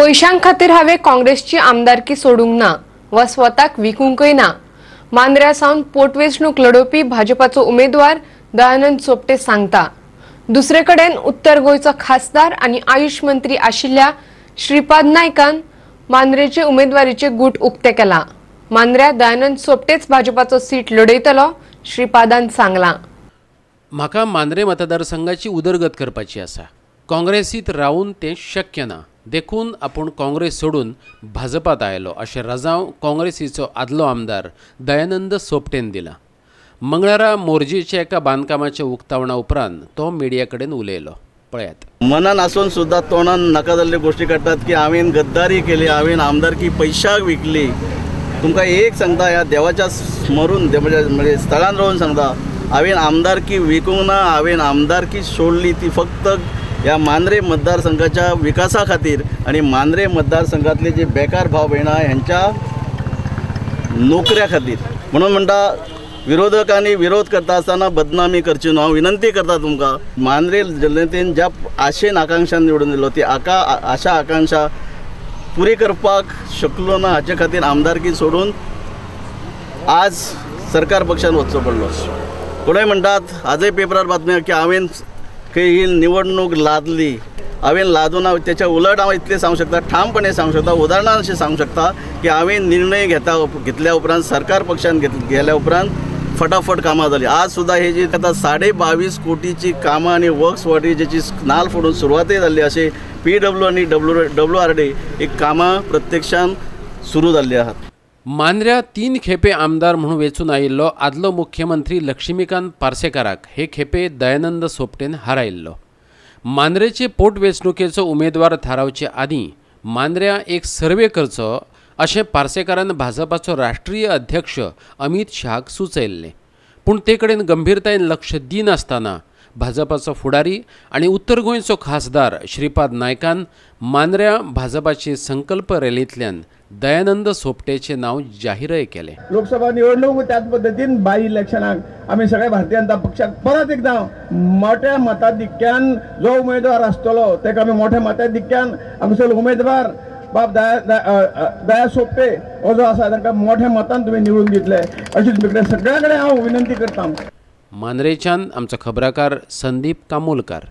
पयशां खातीर हांवें काँग्रेसची आमदारकी सोडूंक ना वा स्वताक विकूंकय ना. मांद्र्या सावन पोटवेंचणूक लडोवपी भाजपाचो उमेदवार दयानंद सोपटे सांगता. दुसरे कडेन उत्तर गोंयचो खासदार आनी आयुष मंत्री आशिल्ल्या श्रीपाद नायकान मांद्रेचे उमेदवारीचे गूट उक्ते केला. मांद्र्या दयानंद सोपटेच भाजपाचो सीट लडयतलो श्रीपादान सांगला. म्हाका मांद्रे मतदारसंघाची उदरगत करपाची आसा. काँग्रेसीत रावून तें शक्य ना, देखून आपूण काँग्रेस सोडून भाजपात आयलो अशें रजांव काँग्रेसीचो आदलो आमदार दयानंद सोपटेन दिला. मंगळारा मोरजेच्या एका बांदकामाच्या उक्तावणा उपरांत तो मिडिया कडेन उलयलो. पळयात. मनान आसून सुद्दां तोंडान नाका जाल्ल्यो गोश्टी काडटात की हांवें गद्दारी केली, हांवें आमदारकी पयशाक विकली. तुमकां एक सांगता, ह्या देवाच्या स्मरून म्हणजे स्थळान रावन सांगता, हांवें आमदारकी विकूंक ना, हांवें आमदारकी सोडली ती फक्त ह्या मांद्रे मतदारसंघाच्या विकासा खातीर आनी मांद्रे मतदारसंघातले जे बेकार भाव भयणां ह्यांच्या नोकऱ्या खातीर. म्हणून म्हणटा विरोधकांनी विरोध करता आसतना बदनामी करची न्हू. हांव विनंती करता तुमकां, मांद्रे जनतेन ज्या आशेन आकांक्षान निवडून दिलो ती आशा आकांक्षा पुरी करपाक शकलो ना, हाचे खातीर आमदारकी सोडून आज सरकार पक्षान वचचो पडलो. कोणूय म्हणटात आजय पेपरार बातमी की हांवें खंय ही निवडणूक लादली. हांवें लादून हांव त्याच्या उलट हांव इतलें सांगूंक शकता, ठामपणे सांगूंक शकता, उदाहरणां अशें सांगूंक शकता की हांवें निर्णय घेतल्या उपरांत सरकार पक्षान गेल्या उपरांत फटाफट कामां जाली. आज सुद्दां हे जी आतां 22.5 कोटीची कामां आनी वर्क्स वॉटी जेची नाल फोडून सुरवातय जाल्ली, अशें PW आनी WRD ही कामां प्रत्यक्षान सुरू जाल्ली आहात. मांद्र्या 3 खेपे आमदार म्हणून वेंचून आयिल्लो आदलो मुख्यमंत्री लक्ष्मीकांत पार्सेकाराक हे खेपे दयानंद सोपटेन हारायिल्लो. मांद्रेचे पोटवेंचणुकेचो उमेदवार थारावचे आदीं मांद्र्या एक सर्वे करचो अशें पार्सेकारान भाजपाचो राष्ट्रीय अध्यक्ष अमित शहाक सुचयल्लें. पूण ते कडेन गंभीरतायेन लक्ष दिनासतना भाजपाचो फुडारी आनी उत्तर गोंयचो खासदार श्रीपाद नायकान मांद्र्या भाजपाचे संकल्प रॅलींतल्यान दयानंद सोपटेचें नांव जाहीरय केलें. लोकसभा निवडणूक त्याच पद्दतीन बाय इलेक्शनाक आमी सगळे भारतीय जनता पक्षाक परत एकदां मोठ्या मताधिक्यान जो उमेदवार आसतलो ताका आमी मोठ्या मताधिक्यान हांगासर उमेदवार बाब दया सोपटे हो जो आसा तांकां मोठ्या मतान तुमी निवडून दितले अशी तुमचे कडेन सगळ्या कडेन हांव विनंती करता. मांद्रेच्यान आमचो खबराकार संदीप कामोलकार.